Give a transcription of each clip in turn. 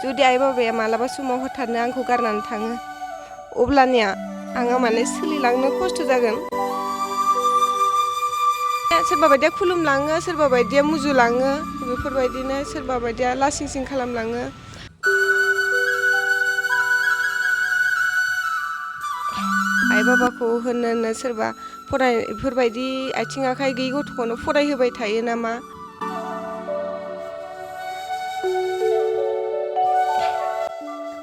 जुदि आइ बाबाया मालाबा समाव हथारनो आंखौ गारनानै थाङो अब्लानिया आङो माने सोलिलांनो खस्थ' जागोन। सोरबा बायदिया खुलुमलाङो, सोरबा बायदिया मुजुलाङो, बेफोरबायदिनो सोरबा बायदिया लासिं सिं खालामलाङो। आइ बाबाखौ होननो सोरबा बेफोरबायदि आथिं आखाइ गैयि गथ'खौनो फरायहोबाय थायो नामा?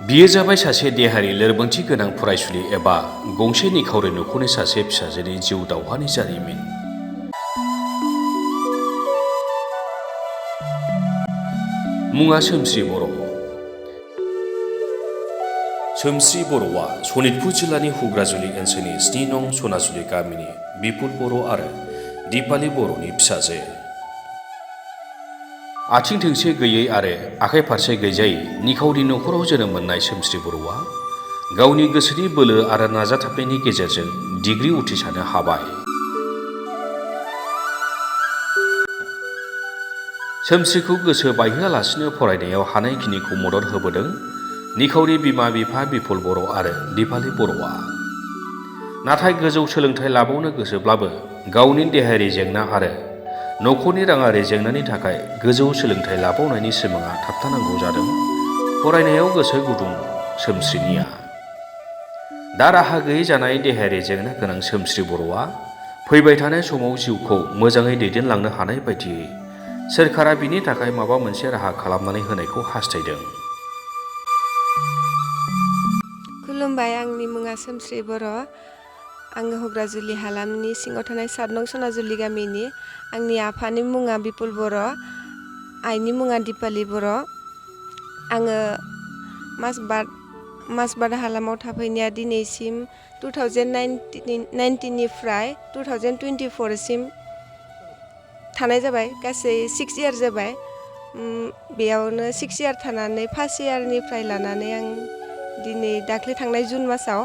बियो जाबाय सासे देहायारि लोरबांथि गोनां फरायसुलि एबा गंसे निखावरि नखरनि सासे फिसाजोनि जिउ दावहानि जारिमिन। मुङा सोमस्रि बर'। सोमस्रि बर'आ सनितपुर जिल्लानि हुग्राजुलि ओनसोलनि 7 नं सनाजुलि गामिनि बिपुल बर' आरो दिपाली बर'नि फिसाजो। आथिं थोंसे गैयै आरो आखाइ फारसे गैजायै निखावरि नखराव जोनोम मोननाय सोमस्रि बर'आ गावनि गोसोनि बोलो आरो नाजाथाबनायनि गेजेरजों डिग्री उथ्रिसारनो हाबाय। सोमस्रिखौ गोसो बायहोआलासिनो फरायनायाव हानायखिनिखौ मदद होबोदों निखावरि बिमा बिफा बिपुल बर' आरो दिपाली बर'आ। नाथाय गोजौ सोलोंथाइ लाबावनो गोसोब्लाबो गावनि देहायारि जेंना आरो नखरनि राङारि जेंनानि थाखाय गोजौ सोलोंथाइ लाबावनायनि सिमाङा थाबथानांगौ जादों। फरायनायाव गोसो गुदुं सोमस्रिनिया। दा राहा गैयै जानाय देहायारि जेंना गोनां सोमस्रि बर'आ फैबाय थानाय समाव जिउखौ मोजाङै दैदेनलांनो हानाय बायदियै सोरखारा बिनि थाखाय माबा मोनसे राहा खालामनानै होनायखौ हास्थायदों। खुलुमबाय, आंनि मुङा सोमस्रि बर'। आङो हुग्राजुलि हालामनि सिङाव थानाय 7 नं सनाजुलि गामिनि। आंनि आफानि मुङा बिपुल बर', आइनि मुङा दिपाली बर'। आङो मासबाद हालामाव थाफैनाया दिनैसिम 2019 निफ्राय 2024 सिम थानाय जाबाय। गासै 6 इयार जाबाय। बेयावनो 6 इयार थानानै फार्स्ट इयारनिफ्राय लानानै आं दिनै दाख्लै थांनाय जुन मासाव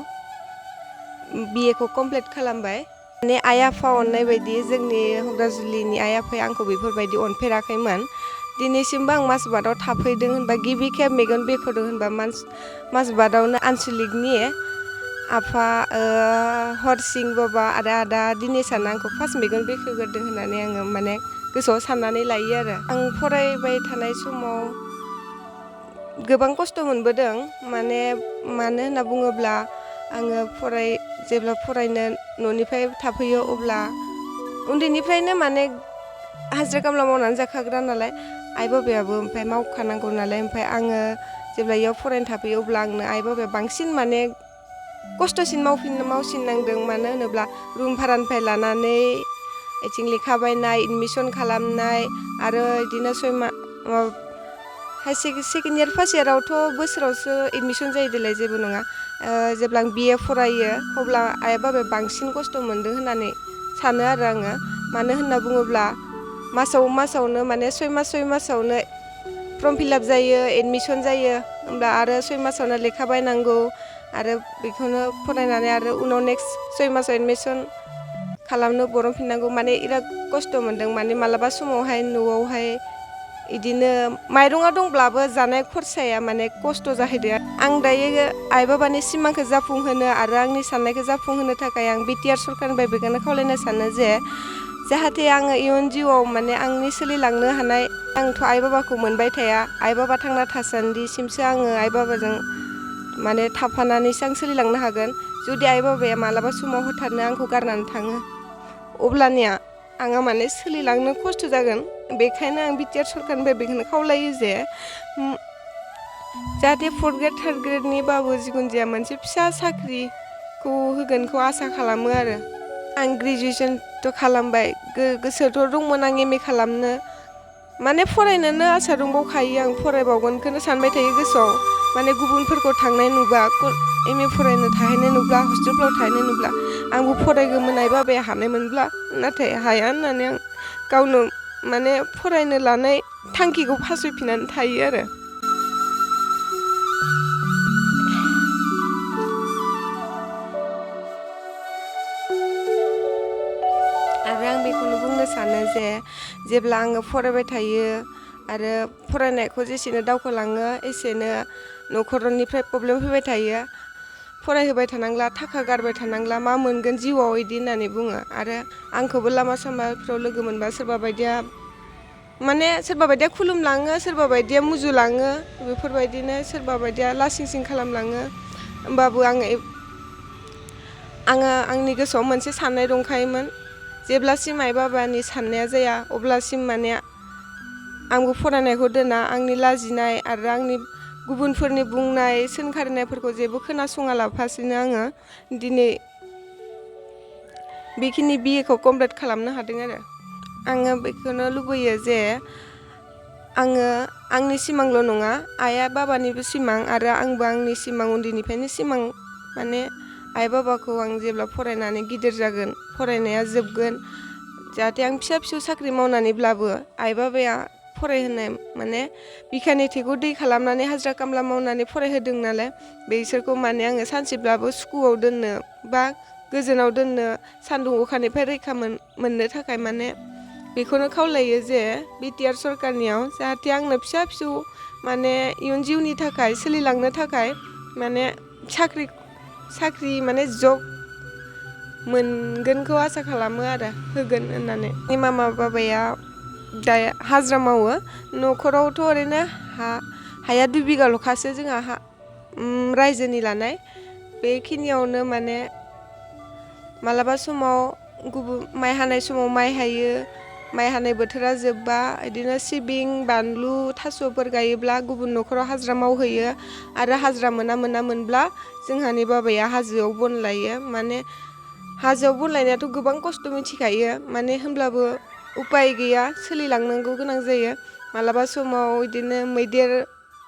BA खौ कमप्लिट खालामबाय। माने आइ आफा अननाय बायदि जोंनि हुग्राजुलिनि आइ आफाया आंखौ बेफोरबायदि अनफेराखैमोन। दिनैसिमबो आं मासबादाव थाफैदों होनबा गिबि खेब मेगन बेखेवदों होनबा मासबादावनो आनसलिकनि आफा हरसिं बाबा आरो आदा दिनेशानो आंखौ फार्स्ट मेगन बेखेवग्रोदों होननानै आङो माने गोसोआव साननानै लायो आरो। आं फरायबाय थानाय समाव गोबां खस्थ' मोनबोदों। मानो होनना बुङोब्ला आङो जेब्ला फरायनो न'निफ्राय थाफैयो अब्ला उन्दैनिफ्रायनो माने हाजिरा खामला मावनानै जाखाग्रा नालाय, आइ बाबायाबो ओमफ्राय मावखानांगौ नालाय, ओमफ्राय आङो जेब्ला इयाव फरायनो थाफैयो अब्ला आंनो आइ बाबाया बांसिन माने खस्थ'सिन मावसिननांदों। मानो होनोब्ला रुम भारानिफ्राय लानानै आथिं लेखा बायनाय, एडमिसन खालामनाय आरो बिदिनो सेकेन्ड इयार फार्स्ट इयारावथ' बोसोरावसो एडमिसन जायो देलाय, जेबो नङा। जेब्ला आं BA फरायो अब्ला आइ बाबाया बांसिन खस्थ' मोनदों होननानै सानो आरो आङो। मानो होनना बुङोब्ला मासावनो माने 6 मासावनो फर्म फिलाप जायो, एडमिसन जायो, होमब्ला आरो 6 मासावनो लेखा बायनांगौ आरो बेखौनो फरायनानै आरो उनाव नेक्स्ट 6 मासाव एडमिसन खालामनो बरनफिननांगौ। माने बिराद खस्थ' मोनदों। माने मालाबा समावहाय न'आवहाय इदिनो माइरङा दंब्लाबो जानाय खरसाया माने खस्थ' जाहैदों। आं दायो आइ बाबानि सिमांखौ जाफुंहोनो आरो आंनि साननायखौ जाफुंहोनो थाखाय आं BTR सरकारनिफ्राय बेखौनो खावलायनो सानो जे जाहाथे आङो इयुन जिउआव माने आंनि सोलिलांनो हानाय, आंथ' आइ बाबाखौ मोनबाय थाया। आइ बाबा थांना थासान्दिसिमसो आङो आइ बाबाजों माने थाफानानैसो आं सोलिलांनो हागोन। जुदि आइ बाबाया मालाबा समाव हथारनो आंखौ गारनानै थाङो अब्लानिया आङो माने सोलिलांनो खस्थ' जागोन। बेखायनो आं BTR सरकारनिफ्राय बेखौनो खावलायो जे जाहाथे 4th ग्रेड 3rd ग्रेडनिबाबो जिखुनु जाया मोनसे फिसा साख्रिखौ होगोनखौ आसा खालामो आरो। आं ग्रेजुवेसनथ' खालामबाय, गोसोथ' दंमोन आं MA खालामनो। माने फरायनोनो आसा दंबावखायो। आं फरायबावगोनखौनो सानबाय थायो गोसोआव। माने गुबुनफोरखौ थांनाय नुबा, MA फरायनो थाहैनाय नुब्ला, हस्टेलफ्राव थाहैनाय नुब्ला आंबो फरायगौमोन आइ बाबाया हानायमोनब्ला। नाथाय हाया होननानै आं गावनो माने फरायनो लानाय थांखिखौ फासयफिननानै थायो आरो। आं बेखौनो बुंनो सानो जे जेब्ला आङो फरायबाय थायो आरो फरायनायखौ जेसेनो दावखोलाङो एसेनो न'खरनिफ्राय प्रब्लेम फैबाय थायो। फरायहोबाय थानांला, थाखा गारबाय थानांला, मा मोनगोन जिउआव इदि होननानै बुङो। आरो आंखौबो लामा सामाफ्राव लोगो मोनबा सोरबा बायदिया खुलुमलाङो, सोरबा बायदिया मुजुलाङो, बेफोरबायदिनो सोरबा बायदिया लासिं सिं खालामलाङो। होमबाबो आङो आंनि गोसोआव मोनसे साननाय दंखायोमोन, जेब्लासिम आइ बाबानि साननाया जाया अब्लासिम माने आंबो फरायनायखौ दोना। आंनि लाजिनाय आरो आंनि गुबुनफोरनि बुंनाय सोंखारिनायफोरखौ जेबो खोनासङा लाफासिनो आङो दिनै बेखिनि BA खौ कमप्लिट खालामनो हादों आरो। आङो बेखौनो लुबैयो जे आङो आंनि सिमांल' नङा, आइया बाबानिबो सिमां आरो आंबो आंनि सिमां, उन्दैनिफ्रायनो सिमां माने आइ बाबाखौ आं जेब्ला फरायनानै गिदिर जागोन, फरायनाया जोबगोन, जाहाथे आं फिसा फिसौ साख्रि मावनानैब्लाबो आइ बाबाया फरायहोनाय माने बिखानि थैखौ दै खालामनानै हाजिरा खामला मावनानै फरायहोदों नालाय, बिसोरखौ माने आङो सानसेब्लाबो सुखुआव दोननो बा गोजोनाव दोननो, सान्दुं अखानिफ्राय रैखा मोननो थाखाय माने बेखौनो खावलायो जे BTR सरकारनियाव जाहाथे आंनो फिसा फिसौ माने इयुन जिउनि थाखाय सोलिलांनो थाखाय माने साख्रि माने जब मोनगोनखौ आसा खालामो आरो होगोन होननानै। आंनि मामा बाबाया दा हाजिरा मावो। न'खरावथ' ओरैनो हाया 2 बिगाल'खासो जोंहा रायजोनि लानाय। बेखिनियावनो माने मालाबा समाव माइ हानाय समाव माइ हायो, माइ हानाय बोथोरा जोबबा बिदिनो सिबिं, बानलु, थास'फोर गायोब्ला गुबुन न'खराव हाजिरा मावहैयो। आरो हाजिरा मोनब्ला जोंहानि बाबाया हाजोआव बन लायो। माने हाजोआव बन लायनायाथ' गोबां खस्थ' मिथिखायो, माने होमब्लाबो उपाय गैया, सोलिलांनांगौ गोनां जायो। मालाबा समाव बिदिनो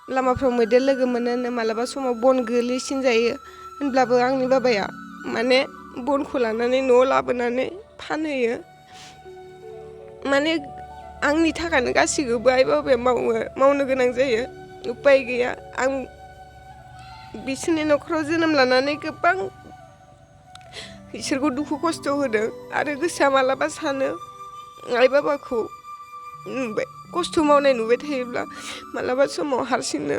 लामाफ्राव मैदेर लोगो मोनो, मालाबा समाव बन गोलैसिन जायो। होनब्लाबो आंनि बाबाया माने बनखौ लानानै न'आव लाबोनानै फानहैयो। माने आंनि थाखायनो गासैखौबो आइ बाबाया मावनो गोनां जायो, उपाय गैया। आं बिसोरनि न'खराव जोनोम लानानै गोबां बिसोरखौ दुखु खस्थ' होदों आरो गोसोआ मालाबा सानो आइ बाबाखौ खस्थ' मावनाय नुबाय थायोब्ला मालाबा समाव हारसिंनो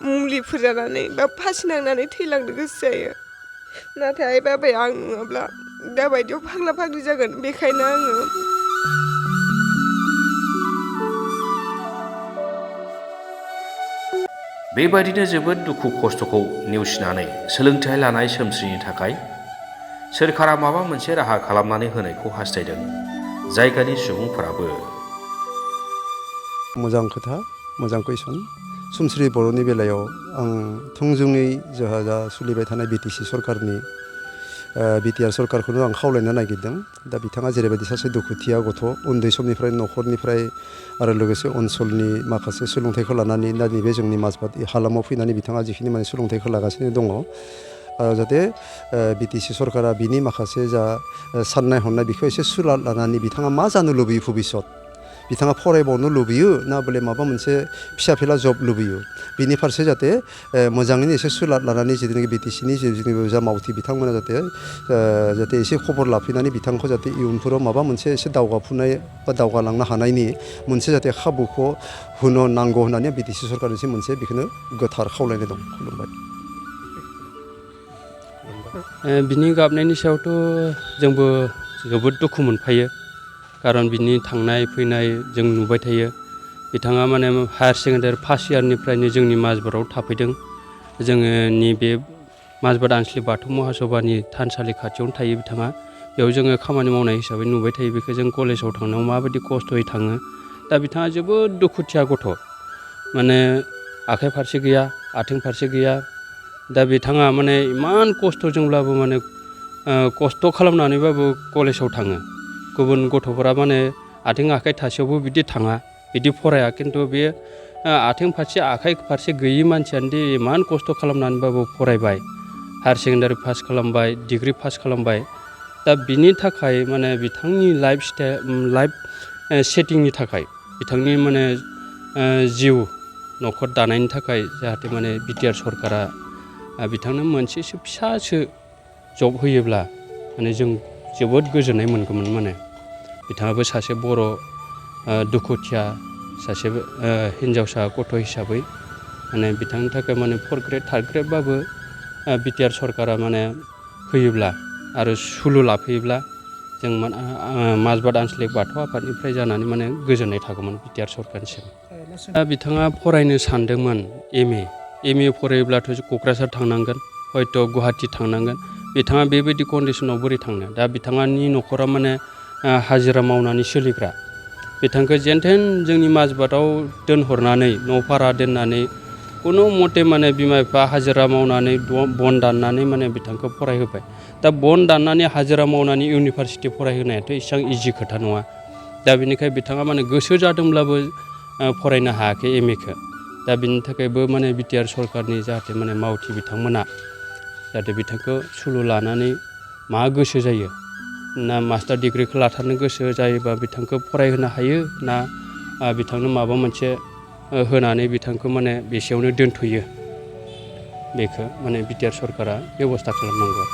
मुलिफोर जानानै बा फासि नांनानै थैलांनो गोसो जायो। नाथाय आइ बाबाया आं नङाब्ला दाबायदियाव फाग्ला फाग्लि जागोन। बेखायनो आङो बेबायदिनो जोबोद दुखु खस्थ'खौ नेवसिनानै सोलोंथाइ लानाय सोमस्रिनि थाखाय सोरखारा माबा मोनसे राहा खालामनानै होनायखौ हास्थायदों जायगानि सुबुंफोराबो। मोजां खोथा, मोजां कुइसन। सोमस्रि बर'नि बेलायाव आं थोंजोङै जोंहा दा सोलिबाय थानाय BTC सरकारनि BTR सरकारखौनो आं खावलायनो नागिरदों। दा बिथाङा जेरैबायदि सासे दुखुथिया गथ' उन्दै समनिफ्राय न'खरनिफ्राय आरो लोगोसे ओनसोलनि माखासे सोलोंथाइखौ लानानै दा नैबे जोंनि माजबाद हालामाव फैनानै बिथाङा जिखिनि माने सोलोंथाइखौ लागासिनो दङ, जाहाथे BTC सरकारा बिनि माखासे जा साननाय हनाय बेखौ एसे सुलाद लानानै बिथाङा मा जानो लुबैयो भबिसत, बिथाङा फरायबावनो लुबैयो ना बले माबा मोनसे फिसा फेला जब लुबैयो, बिनि फारसे जाहाथे मोजाङैनो एसे सुलाद लानानै जिथुनाखि BTCनि जिथुनाखि जा मावथि बिथांमोना जाहाथे एसे खबर लाफैनानै बिथांखौ जाहाथे इयुनफोराव माबा मोनसे एसे दावगाफुनाय बा दावगालांनो हानायनि मोनसे जाहाथे खाबुखौ होनो नांगौ होननानै BTC सरकारनिसिम मोनसे बेखौनो गोथार खावलायनाय दं। खुलुमबाय। बिनि गाबनायनि सायावथ' जोंबो जोबोद दुखु मोनफायो, खारन बिनि थांनाय फैनाय जों नुबाय थायो। बिथाङा माने हायार सेकेन्डारि फार्स्ट इयारनिफ्रायनो जोंनि माजबादाव थाफैदों। जोङो नैबे माजबाद आनसलिक बाथौ महासभानि थानसालि खाथियावनो थायो बिथाङा। बेयाव जोङो खामानि मावनाय हिसाबै नुबाय थायो बेखौ। जों कलेजाव थांनायाव माबायदि खस्थ'यै थाङो। दा बिथाङा जोबोद दुखुथिया गथ', माने आखाइ फारसे गैया, आथिं फारसे गैया। दा बिथाङा माने इमान खस्थ'जोंब्लाबो माने खस्थ' खालामनानैबाबो कलेजाव थाङो। गुबुन गथ'फोरा माने आथिं आखाइ थासेयावबो बिदि थाङा, बिदि फराया। खिन्थु बे आथिं फारसे आखाइ फारसे गैयि मानसियानो दि इमान खस्थ' खालामनानैबाबो फरायबाय, हायार सेकेन्डारि पास खालामबाय, डिग्रि पास खालामबाय। दा बिनि थाखाय माने बिथांनि लाइफ सेटिंनि थाखाय, बिथांनि माने जिउ न'खर दानायनि थाखाय जाहाथे माने BTR सरकारा बिथांनो मोनसेसो फिसासो जब होयोब्ला माने जों जोबोद गोजोननाय मोनगौमोन। माने बिथाङाबो सासे बर' दुखुथिया सासे हिन्जावसा गथ' हिसाबै माने बिथांनि थाखाय माने 4 ग्रेड 3 ग्रेडबाबो बिटिआर सरकारा माने होयोब्ला आरो सुलु लाफैयोब्ला जों माजबाद आन्चलिक बाथौ आफादनिफ्राय जानानै माने गोजोननाय थागौमोन बिटिआर सरकारनिसिम। दा बिथाङा फरायनो सानदोंमोन एम ए फरायोब्लाथ' क'क्राझार थांनांगोन, हयथ' गुवाहाटि थांनांगोन। बिथाङा बेबायदि कन्डिसनाव बोरै थांनो? दा बिथाङानि न'खरा माने हाजिरा मावनानै सोलिग्रा। बिथांखौ जेनथेन जोंनि माजबादाव दोनहरनानै न' भारा दोननानै खुनु मथे माने बिमा बिफा हाजिरा मावनानै बन दाननानै माने बिथांखौ फरायहोबाय। दा बन दाननानै हाजिरा मावनानै इउनिभारसिटि फरायहोनायाथ' एसेबां इजि खोथा नङा। दा बेनिखाय बिथाङा माने गोसो जादोंब्लाबो फरायनो हायाखै एम एखौ। दा बिनि थाखायबो माने बिटिआर सरकारनि जाहाथे माने मावथि बिथांमोना जाहाथे बिथांखौ सुलु लानानै मा गोसो जायो, ना मास्टार डिग्रिखौ लाथारनो गोसो जायोबा बिथांखौ फरायहोनो हायो, ना बिथांनो माबा मोनसे होनानै बिथांखौ माने बेसेयावनो दोनथ'यो, बेखौ माने बिटिआर सरकारा बेब'स्था खालामनांगौ।